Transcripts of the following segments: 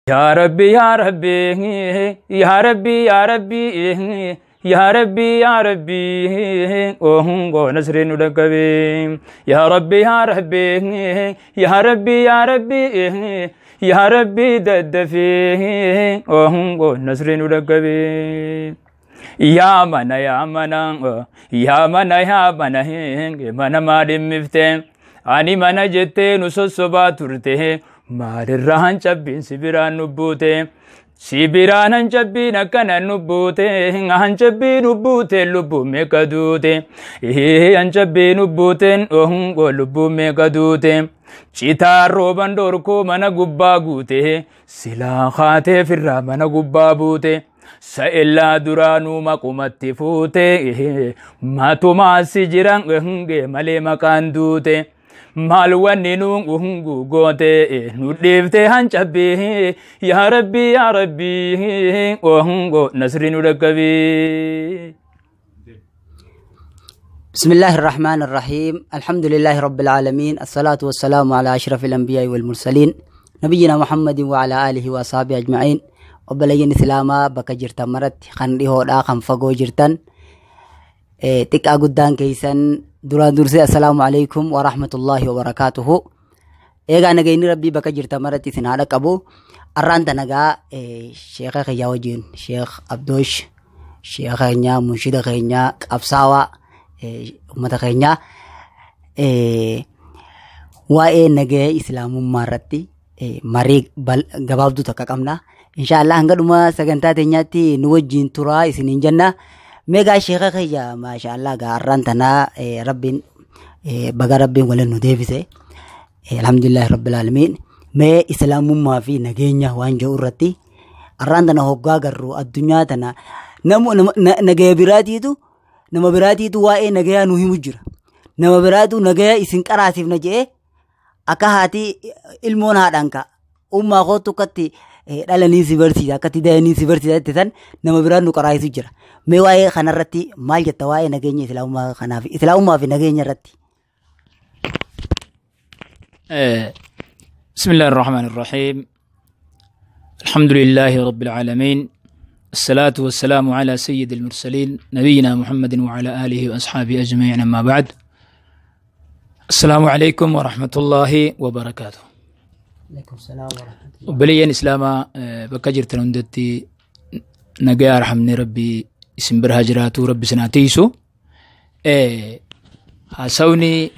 Yaa Rabbi, yaa Rabbi, yaa Rabbi, yaa Rabbi, yaa Rabbi, yaa Rabbi, ohungoo nasrii nu dhaqqabe. Yaa Rabbi, yaa Rabbi, yaa Rabbi, yaa Rabbi, yaa Rabbi, daddafee ohungoo nasrii nu dhaqqabe. Yaa mana, yaa mana, yaa mana, yaa mana, mana maa dhimmifte? Ani mana jettee nu sossobaa turte. Maalirraa hancabbiin si biraan nu buute? Si biraan hancabbiin akkana nu buute. Hancabbii nu buute, lubbuu meeqa duute? Hancabbii nu buuteen ohungoo lubbuu meeqa duute? Citaan rooban dhorkuu mana gubbaa guute. Silaa kaatee firraa mana gubbaa buute. Sa'ellaa duraanuu maqumatti fuute. Matumaa si jiran malee maqaan duute. Maal wanni nu hungu goote nu dhiifte hancabbii? Yaa Rabbi, yaa Rabbi, ohungoo nasri nu dhaqqabii. بسم الله الرحمن الرحيم، الحمد لله رب العالمين، الصلاة والسلام على أشرف الأنبياء والمرسلين، نبينا محمد وعلى آله وأصحابه أجمعين. Obboleeyyan Islaamaa bakka jirtan maratti, kan dhihoodhaa kan fagoo jirtan, xiqqaa guddaan keessan, duraan dursee assalaamu alaikum wa rahmatullahi wa barakaatuhu. Eegaa nagayni Rabbii bakka jirtan maratti isin haadha qabu. Arraan tanagaa sheeka kiyyaa wajjin, Sheekh Abdoosh, sheeka keenyaa, munshida keenyaa, qabsaawaa ummata keenyaa, waa'ee nagaya islaamummaa irratti marii gabaabduu takka qabna. Inshaallah hanga dhuma sagantaa teenyaatti nu wajjin turaa isiniin jenna. Meegaa sheeka kiyya, maashaallah, gaa arraan tanaa Rabbiin baga Rabbiin waliin nu deebise. Alhamdulillahi rabbil aalamiin. Mee islaamummaa fi nageenya waan jiru irratti, arraan tana hoggaa garru addunyaa tana nagaya biraatiitu, nama biraatiitu waa'ee nagayaa nu himu jira. Nama biraatu nagaya isin qaraasiifna jedhee, akka haati ilmoon haadhaan ka'a. Ummaa kootu akkatti dhalanii si barsiisa, akkatti dayanii si barsiisa jette san nama biraan nu qaraa'isu jira. Mee waa'ee kanarratti maal jetta, waa'ee nageenya islaamummaa kanaaf, islaamummaa fi nageenya irratti? بسم الله الرحمن الرحيم، الحمد لله رب العالمين، الصلاة والسلام على سيد المرسلين، نبينا محمد وعلى آله وأصحابه أجمعين، أما بعد، السلام عليكم ورحمة الله وبركاته. عليكم السلام ورحمة الله. Obboleeyyan Islaamaa bakka jirtan hundatti, nagaa arhamni Rabbii isin bira haa jiraatu, Rabbi isin haa tiisu. Haasawni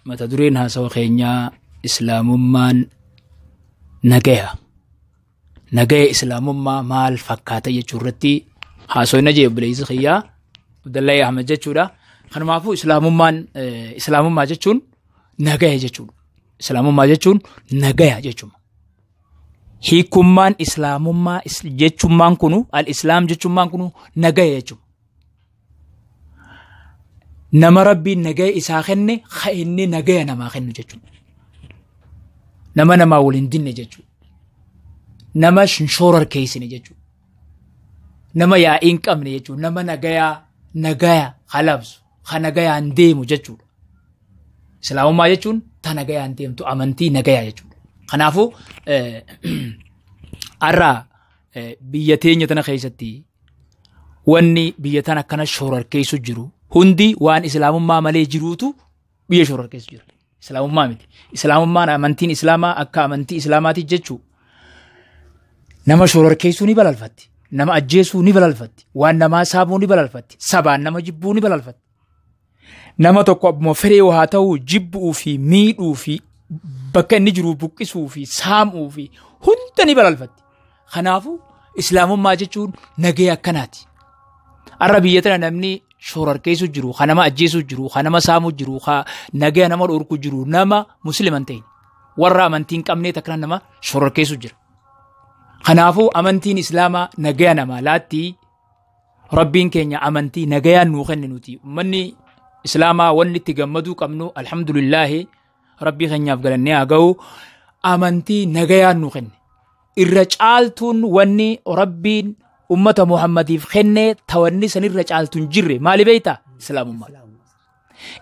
mata dureen haasawa keenyaa islaamummaan nagaya. Nagaya islaamummaa maal fakkaata jechuu irratti haasawni jee obboleessi kiyyaa Abdullahi Ahmed jechuudha. Kanumaafuu islaamummaa jechuun nagaya jechuudha. Islaamummaa jechuun nagaya jechuudha. Hiikummaan islaamummaa jechummaan kunu, al-islaam jechummaan kunu nagaya jechuudha. Nama Rabbiin nagaya isaa kenne, ka inni nagaya namaa kennu jechuudha. Nama namaa waliin dinne jechuudha. Nama shororkeessine jechuudha. Nama yaa'ii hin qabne jechuudha. Nama nagayaa nagaya halabsu, ka nagayaan deemu jechuudha. Islaamummaa jechuun ta nagayaan deemtu, amantii nagayaa jechuudha. Kanaafuu har'a biyya teenya tana keessatti wanni biyya tana akkana shororkeessu jiru hundi waan islaamummaa malee jiruutu biyya shororkeessu jira. Islaamummaa miti. Islaamummaan, amantiin islaamaa akka amantii islaamaati jechuu nama shororkeessuu ni balalfatti. Nama ajjeesuu ni balalfatti. Waan namaa saamuu ni balalfatti. Sabaan nama jibbuu ni balalfatti. Nama tokko abbuma fedhee haa ta'u jibbuu fi miidhuu fi bakka inni jiru buqqisuu fi saamuu fi hunda ni balalfatti. Kanaafuu islaamummaa jechuun nagaya akkanaati. Har'a biyya tana namni shororkeessu jiru, ka nama ajjeessu jiru, ka nama saamuu jiru, ka nagaya nama dhorku jiru, nama musliima hin ta'in. Warra amantii hin qabnee takkana nama shororkeessu jira. Kanaafuu amantiin islaamaa nagaya namaa laatti. Rabbiin keenya amantii nagayaan nuu kenne nuti. Uummanni islaamaa wanni itti gammaduu qabnu, alhamdulillaahi, Rabbii keenyaaf galannee haa ga'u, amantii nagayaan nuu kenne. Irra caaltuun wanni Rabbiin ummata Muhammadiif kenne tawanni sanirra caaltu hin jirre maali beektaa? Islaamummaa.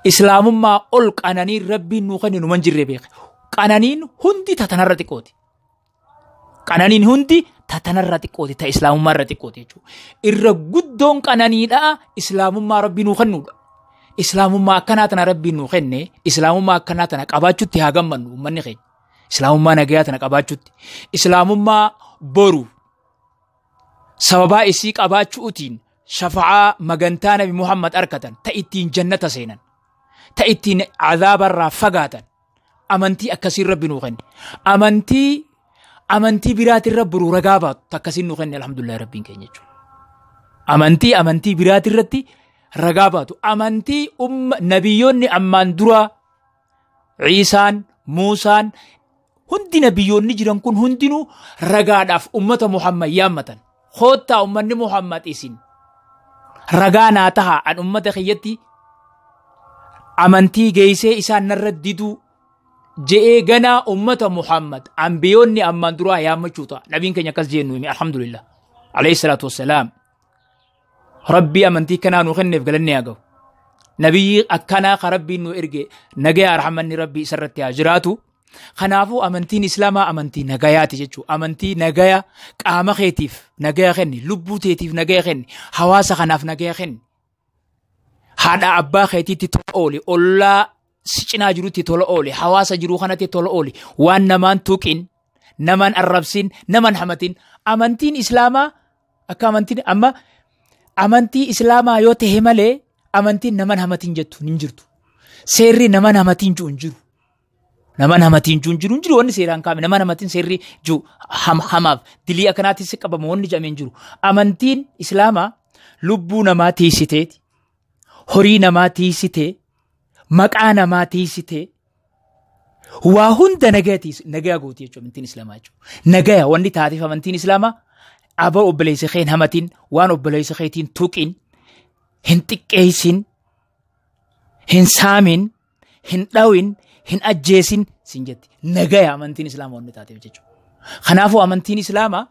Islaamummaa ol qananiin Rabbiin nuu kenne numan jirre beeka. Qananiin hundi tatanarra xiqqooti. Qananiin hundi ta tanarra xiqqooti, ta islaamummaarra xiqqooti jechuudha. Irra guddoon qananiidha islaamummaa rabbii nuu kennuudha. Islaamummaa akkanaa tana rabbiin nuu kenne, islaamummaa akkanaa tana qabaachuutti haa gammannu uummanni keenya. Islaamummaa nagayaa tana qabaachuutti. Islaamummaa boru sababaa isii qabaachuutiin shafa'aa magantaa Nabi Muhammad arkatan, ta ittiin jannata seenan, ta ittiin azaabarraa fagaatan, amantii akkasiin rabbi nuu kenne. Amantii biraatirra boruu ragaa baatu akkasiin nuu kenne, alhamdulillah, rabbiin keenya jechuudha. Amantii biraatirratti ragaa baatu. Amantii umma nabiyyoonni ammaan dura Ciisaan, Muusaan, hundi nabiyyoonni jiran kun hundinuu ragaadhaaf ummata Muhammad yaammatan. Koottaa ummanni Muhammad, isin ragaa naa taha, an ummata kiyyatti amantii geessee isaan narra diduu je'ee ganaa ummata Muhammad ambiyoonni ammaan duraa yaammachuu ta'a. Nabiin keenya akkas jennu himi, alhamdulillah. Alayhi salaatu wassalaam. Rabbii amantii kanaa nuu kenneef galanni haa gahu. Nabiyyi akkanaa ka rabbiin nu erge, nagayaa rahamanni rabbii isarratti haa jiraatu. Kanaafuu amantiin islaamaa amantii nagayaati jechuudha. Amantii nagaya qaama keetiif nagaya kenni, lubbuu teetiif nagaya kenni, hawaasa kanaaf nagaya kenni. Haadha abbaa keetiitti tola ooli, ollaa si cinaa jirutti tola ooli, hawaasa jiru kanatti tola ooli, waan namaan tuqin, namaan arrabsin, namaan hamatin. Amantiin islaamaa akka amantiin amma amantii islaamaa yoo ta'e malee amantiin namaan hamatin jettu hin jirtu. Seerri namaan hamatin jiru hin jiru. Namaan hamatiin jiru hin jiru, hin jiru wanni seeraan kaa'ame namaan hamatiin seerri jiru hamaaf dilii akkanaatis qabamu wanni jedhamee hin jiru. Amantiin islaamaa lubbuu namaa tiisiteeti, horii namaa tiisitee, maqaa namaa tiisitee, waa hunda nagaya tiis nagaya gooti jechuudha amantiin islaamaa jechuudha. Nagaya wanni taateef amantiin islaamaa aba obboleessa kee hin hamatin, waan obboleessa keetiin tuqin, hin xiqqeessin, hin saamin, hin dhawin, hin ajjeesin sin jetti. Nagaya amantiin islaamaa wanni taateef jechuudha. Kanaafuu amantiin islaamaa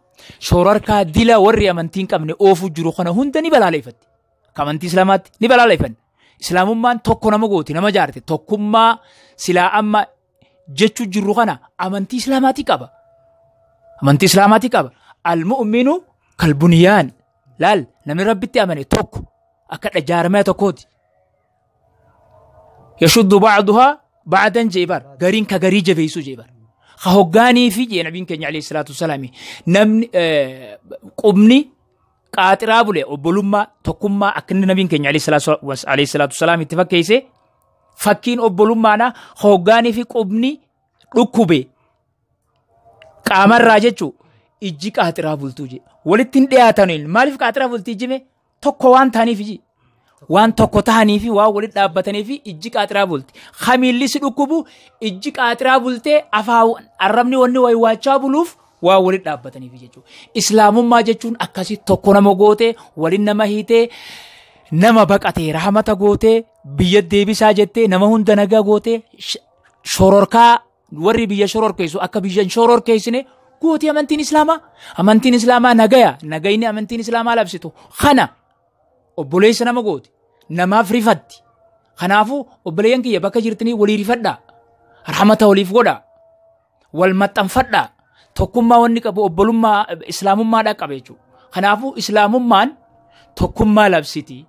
shororkaa dila warri amantiin qabne oofuu jiru kana hunda ni balaaleffatti. Akka amantii islaamaatti ni balaaleffanna. Islaamummaan tokko nama gooti, nama jaarte, tokkummaa silaa amma jechuu jirru kana amantii islaamaatii qaba. Amantii islaamaatii qaba. Al-mu'minu kalbunyaan. Laal, namni rabbitti amane tokko akka jaarmaya tokkooti. Yashuddu ba'duhaa ba'dan jee bar, gariin ka garii jabeessuu jee bar. Ka hoggaanii fi jee nabiin keenya alayhi salaatu wasalaami, namni qubni qaaxiraa bule obbolummaa tokkummaa akka inni nabiin keenya alayhi salaatu wasalaam itti fakkeesse, fakkiin obbolummaadha, hoggaanii fi qubni dhukkube qaamarraa jechuu ijji qaaxiraa bultuu jee walitti hin dhiyaataniin. Maaliif qaaxiraa bultii jime? Tokko waan ta'aniif, iji waan tokko ta'anii fi waan walitti dhaabbatanii fi ijji qaaxiraa bulti. Kamiilli si dhukkubu ijji qaaxiraa bultee afaan arrabni wanni waywaachaa buluuf waan walitti dhaabbataniif jechuudha. Islaamummaa jechuun akkasii tokko nama gootee, waliin nama hiitee, nama baqatee rahamata gootee, biyya deebisaa jettee, nama hunda nagaa gootee, shororkaa warri biyya shororkeessu akka biyya hin shororkeessine gootee amantiin islaamaa. Amantiin islaamaa nagaya, nagayni amantiin islaamaa labsitu kana obboleessa nama gooti, namaaf rifatti. Kanaafuu obboleeyyan kiyya, bakka jirtanii walii rifadhaa, rahamata waliif godhaa, wal maxxanfadhaa. Tokkummaa wanni qabu obbolummaa islaamummaadhaa qaba jechuudha. Kanaafuu islaamummaan tokkummaa labsiti.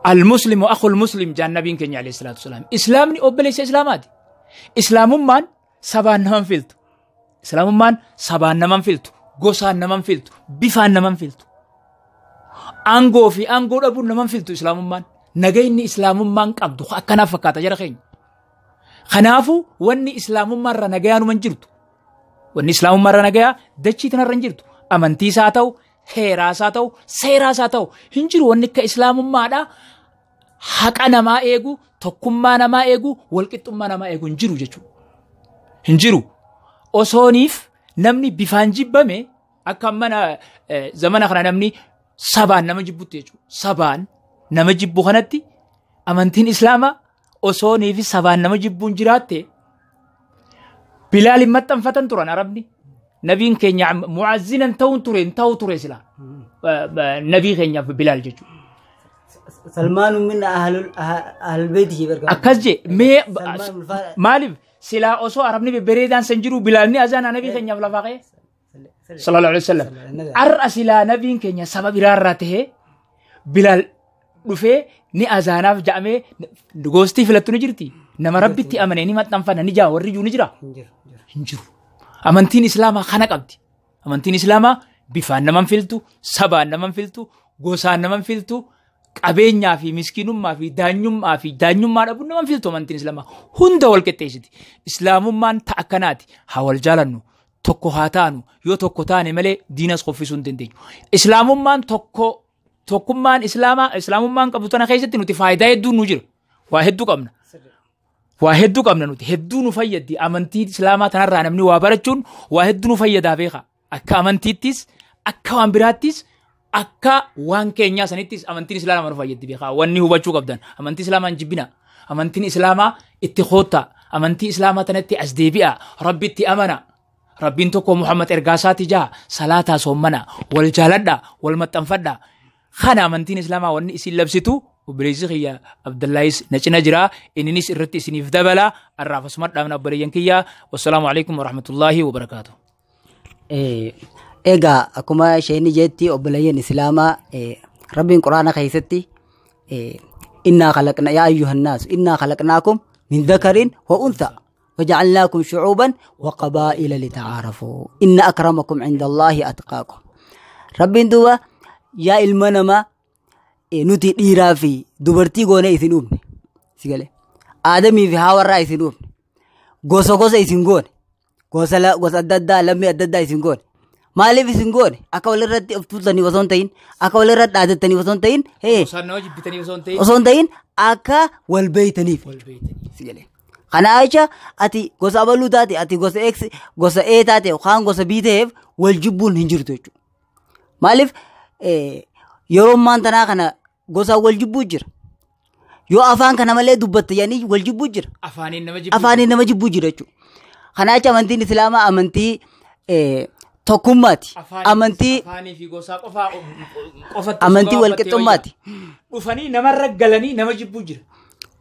Al-muslimu akhul muslim jaan nabiin keenya alayhi salaatu wasalaam. Islaamni obboleessa islaamaati. Islaamummaan sabaan naman filtu. Islaamummaan sabaan naman filtu. Gosaan naman filtu. Bifaan naman filtu. Aangoo fi aangoo dhabuun naman filtu islaamummaan. Nagayni islaamummaan qabdu akkanaaf fakkaata jara keenya. Kanaafuu wanni islaamummaarra nagayaa numan jirtu. Wanni islaamummaarra nagayaa dachii tanarra hin jirtu. Amantiis haa ta'u, heeraas haa ta'u, seeraas haa ta'u, hin jiru wanni akka islaamummaadhaa haqa namaa eegu, tokkummaa namaa eegu, walqixxummaa namaa eegu hin jiru jechuudha. Hin jiru. Osooniif namni bifaan jibbame akka mana zamana kana namni sabaan nama jibbutti jechuudha. Sabaan nama jibbu kanatti amantiin islaamaa osoonii fi sabaan nama jibbuun jiraatte Bilaal hin maxxanfatan turan Arabni. Nabiin keenya mu'azzinan ta'uun ture hin ta'u ture sila. Nabii keenyaaf Bilaal jechuudha. Salmaanu min ahlul beetii barga. Akkas jee mee maaliif silaa osoo arabni bebbereedaan san jiru Bilaalni azaanaa nabii keenyaaf lafaa ka'e? Sallallahu alaihi wasallam. Har'a silaa nabiin keenya saba biraarraa tahee Bilaal dhufee ni azaanaaf ja'amee goostii filattu ni jirti. Nama rabbitti amane ni maxxanfanna ni jaa warri jiru ni jira. Hin jiru. Amantiin Islaamaa kana qabdi. Amantiin Islaamaa bifaan naman filtu, sabaan naman filtu, gosaan naman filtu, qabeenyaa fi miskiinummaa fi daanyummaa fi daanyummaa dhabuun naman filtu amantiin Islaamaa. Hunda wal qixxeessiti. Islaamummaan ta akkanaati. Haa wal jaalannu. Tokko haa taanu. Yoo tokko taane malee diinas qoffisuu hin dandeenyu. Islaamummaan tokko tokkummaan Islaamaa Islaamummaan qabdu tana keessatti nuti faayidaa hedduun nu jira. Waa hedduu qabna. Waa hedduu qabna nuti. Hedduu nu fayyaddi. Amantii Islaamaa tanarraa namni waa barachuun waa hedduu nu fayyadaa beeka. Akka amantiittis, akka waan biraattis, akka waan keenyaa sanittis amantiin Islaamaa nu fayyaddi beeka. Wanni hubachuu qabdan. Amantii Islaamaa hin jibbina. Amantiin Islaamaa itti koottaa. Amantii Islaamaa tanatti as deebi'a. Rabbitti amana. Rabbiin tokko Muhammad ergaa isaati jaha. Salaataa soommana. Wal jaaladha. Wal maxxanfadha. Kana amantiin Islaamaa wanni isin labsitu obboleessi kiyya Abdullaahis na cina jira. Inninis irratti isiniif dabala. Arraaf asuma dhaabna obboleeyyan kiyya. Wassalaamu alaikum warahmatullaahi wabarakaatu. Egaa akkuma isheen jetti obboleeyyan Islaamaa Rabbiin Quraana keessatti innaa khalaqna yaa ayyuhan naasu innaa khalaqnaakum min dhakarin wa untha waja'alnaakum shu'uuban wa qabaa'ila lita'aarafuu inna akramakum inda Allaahi atqaakum. Rabbiin duuba yaa ilma namaa nuti dhiiraa fi dubartii goone isin uumne si galee aadamii fi haawarraa isin uumne gosa gosa isin goone gosa gosa adda addaa lammii adda addaa isin goone maaliif isin goone akka walirratti of tuultanii osoo hin ta'in akka walirratti dhaadattanii osoo hin ta'in Gosaan nama jibbitanii osoo hin ta'in. Osoo hin ta'in akka wal beeytaniif Wal beeytaniif. Si galee. Kana jecha ati gosa abaluu taate ati gosa X gosa A taate yookaan gosa B ta'eef wal jibbuun hin jirtu jechuudha. Maaliif yeroo ammaan tanaa kana gosaan wal jibbuu jira. Yoo afaan kana malee dubbatte jedhanii wal jibbuu jira. Afaaniin nama jibbuu Afaaniin nama jibbuu jira jechuudha. Kana jecha amantiin Islaamaa amantii tokkummaati. Amantii afaanii fi gosaa qofaa qofatti amantii osoo wal qixxummaati. Dhufanii namarra galanii nama jibbuu jira.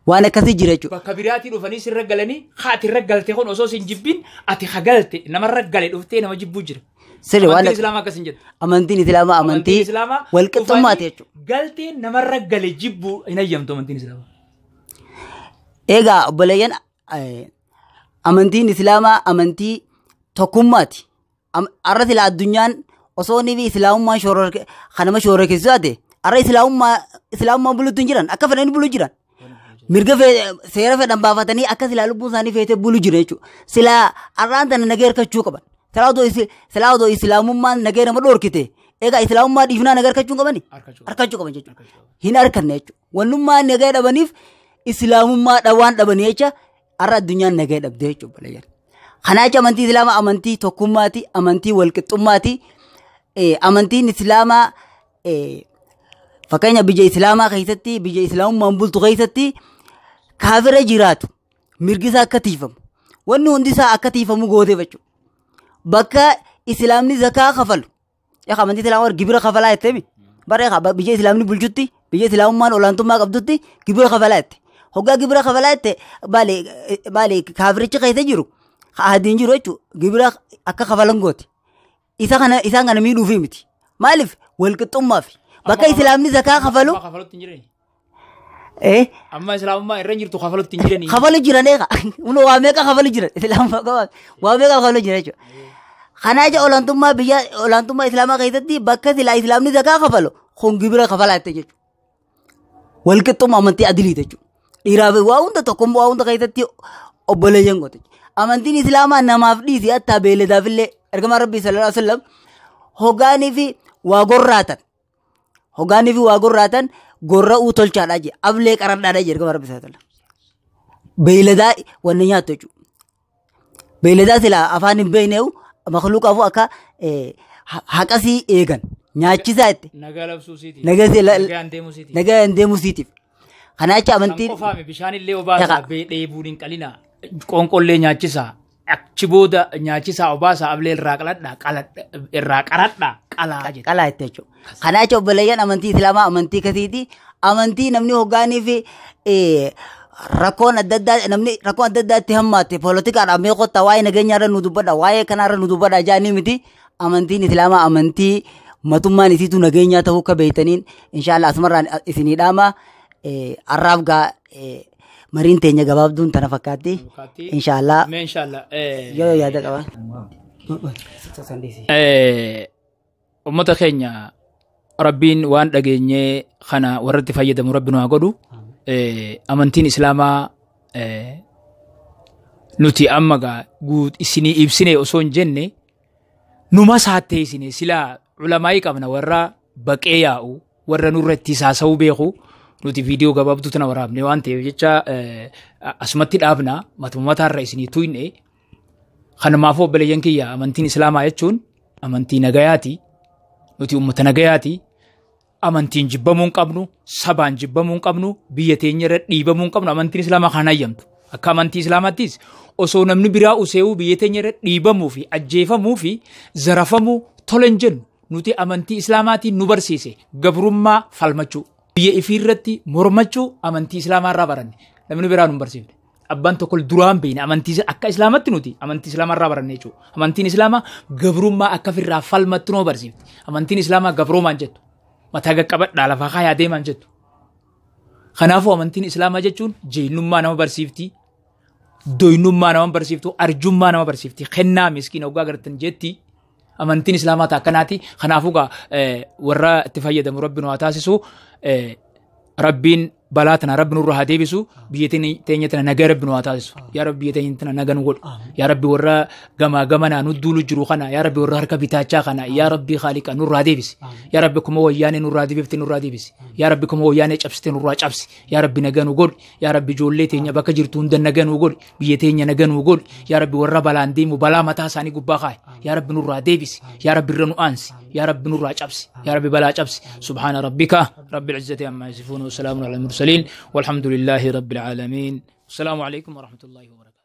Waan akkasii jira jechuudha. Bakka biraatii dhufanii sirra galanii haati irra galte kun osoo sin jibbin ati hagalte namarra gale dhuftee nama jibbuu jira. Sirri waan Amantiin Islaamaa akkas hin jettu. Amantiin Islaamaa amantii Islaamaa wal qixxummaati dhufanii jechuudha. Galtee namarra gale jibbuu hin hayyamtu amantiin Islaamaa. Egaa obboleeyyan amantiin Islaamaa amantii tokkummaati. Har'a sila addunyaan osoo inni fi Islaamummaan kanama shororkeessu taate har'a Islaamummaan buluutti hin jiran akka fedhanii buluu jiran. Mirga seera fedhan baafatanii akka silaa lubbuun isaanii feetee buluu jiran jechuudha. Silaa har'aan tana nagee hirkachuu qaban. Silaa odoo Islaamummaan nagee nama dhoorkite egaa Islaamummaa dhiifnaa nagee hirkachuu hin qabani? Harkachuu qaban. Harkachuu qaban jechuudha. Hin harkanne jechuudha. Wannummaa nagee dhabaniif Islaamummaa waan dhabanii jecha har'a addunyaan nagee dhabdee jechuudha. Obboleeyyan. Kanaa jecha amantii Islaamaa amantii tokkummaati, amantii walqixxummaati. Amantiin Islaamaa fakkeenya biyya Islaamaa keessatti, biyya Islaamummaan bultu keessatti kaafira jiraatu mirgi isaa akka tiifamu, wanni hundi isaa akka tiifamu gooteef jechuudha. Bakka Islaamni zakaa kafalu, egaa amantii Islaamaa gibira kafalaa jettee bara egaa biyya Islaamni bulchutti, biyya Islaamummaan olaantummaa qabdutti gibira kafalaa jette. Hoggaa gibira kafalaa jette maali kaafirichi keessa jiru ahadiin jiru jechuudha gibira akka kafalan goote. Isa kana isaan kana miidhuufi miti. Maaliif walqixxummaaf bakka Islaamni zakaa kafalu. Amma kafalutti hin jirani. Amma Islaamummaa irra jirtu kafalutti hin jirani. Kafalu jiran eega. Unoo waa meeqa kafalu jiran Islaamummaa qofaaf waa meeqa kafalu jiran jechuudha. Kanaa jecha olaantummaa biyya olaantummaa Islaamaa keessatti bakka silaa Islaamni zakaa kafalu kun gibira kafalaa jette jechuudha. Walqixxummaa amantii adiliiti jechuudha. Dhiiraa fi waa hunda tokkummaa waa hunda keessatti obboleeyyan goote. Amantiin Islaamaa namaaf dhiisi hattaa beeladaaf illee ergamaa Rabbii sallallahu alaihi wasallam hoggaanii fi waa gorraatan. Hoggaanii fi waa gorraatan gorra'uu tolchaadhaa jee ablee qaradhaadhaa jee ergamaa Rabbii sallallahu alaihi wasallam. Beeladaa wanni nyaattu jechuudha. Beeladaa silaa afaan hin beekneewu makluuqaafuu akka haqasii eegan nyaachisaa itti. Nagaa labsuu siitiif. Nagaa Nagaan deemuu siitiif. Nagaan deemuu siitiif. Kanaa jecha amantiin. Kan qofaame bishaan illee obaasaa dheebuun hin qalina. Qoonqollee nyaachisaa. Achi booda nyaachisaa obaasaa ablee irraa qaladhaa irraa qaradhaa Qalaa jette. Qalaa jette jechuudha. Kanaa jecha obboleeyyan amantii Islaamaa amantii kasiiti. Amantii namni hoggaanii fi rakkoon adda addaa namni rakkoon adda addaa itti hammaatte poolotikaadhaan mee kottaa waa'ee nageenyaarra nu dubbadha waa'ee kanaarra nu dubbadha jaanii miti. Amantiin Islaamaa amantii matummaan isiitu nageenyaa ta'uu akka beeytaniin inshaallah asumarraan isinii dhaama. Arraaf gaa mariin teenya gabaabduun tana fakkaatti. Inshaallah Mee inshaallah. Yoo yaada qaba. Uummata keenya Rabbiin waan dhageenyee kana warratti fayyadamu Rabbi nu haa godhu. Amantiin Islaamaa nuti amma gaa isinii ibsine osoo hin jenne numa saattee isine silaa ulamaayii qabna warra baqee yaa'u warra nurra itti saasa'uu beeku nuti viidiyoo gabaabduu tana waraabne waan ta'eef jecha asumatti dhaabna matuma mataarra isinii tuyne. Kanumaafuu obboleeyyan kiyya amantiin Islaamaa jechuun amantii nagayaati. Nuti uummata nagayaati. Amantiin jibbamuu hin qabnu, sabaan jibbamuu hin qabnu, biyya teenya irra dhiibamuu hin qabnu. Amantiin Islaamaa kan hayyamtu. Akka amantii Islaamaattis osoo namni biraa usee'uu biyya teenya irra dhiibamuu fi ajjeefamuu fi zarafamuu tola hin jennu. Nuti amantii Islaamaatiin nu barsiise gabrummaa falmachuu. Biyya ifii irratti mormachuu amantii Islaamaa irraa baranne. Namni biraa nu hin barsiifne. Abbaan tokko duraan beekne amantii akka Islaamatti nuti amantii Islaamaa irraa baranne jechuudha. Amantiin Islaamaa gabrummaa akka ofirraa falmattu nu barsiifti. Amantiin Islaamaa gabroomaan jettu. Mataa qaqqabadhaa lafaa kaayaa deemaan jettu. Kanaafuu amantiin Islaamaa jechuun jeenyummaa nama barsiifti. Doynummaa nama barsiiftu, arjummaa nama barsiifti. Kennaa miskiina hoggaa agartan jetti. Amantiin Islaamaa ta'a akkanaati. Kanaafuu gaa warra itti fayyadamu Rabbi nu haa taasisu. Rabbiin balaa tana Rabbi nurra haa deebisu. Biyya teenya tana nagaa Rabbi nu haa taasisu. Yaa Rabbi biyya teenya tana nagaa nu godhu. Yaa Rabbi warra gamaa gamanaa nu duulu jiru kana. Yaa Rabbi warra harka bitaachaa kana. Yaa Rabbi Khaaliqa nurraa deebisi. Yaa Rabbi kuma wayyaanee nurraa deebifte nurraa deebisi. Yaa Rabbi kuma wayyaanee cabsite nurraa cabsi. Yaa Rabbi nagaa nu godhi. Yaa Rabbi ijoollee teenya bakka jirtu hunda nagaa nu godhi. Biyya teenya nagaa nu godhi. Yaa Rabbi warra balaan deemu balaa mataa isaanii gubbaa kaa'i. Yaa Rabbi nurraa deebisi. Yaa Rabbi irra nu aansi. Yaa Rabbi nurraa cabsi. Yaa Rabbi balaa cabsi. Subhaana rabbika rabbil izzati ammaa yasifuun wa salaamun alal mursaliin. والحمد لله رب العالمين. السلام عليكم ورحمة الله وبركاته.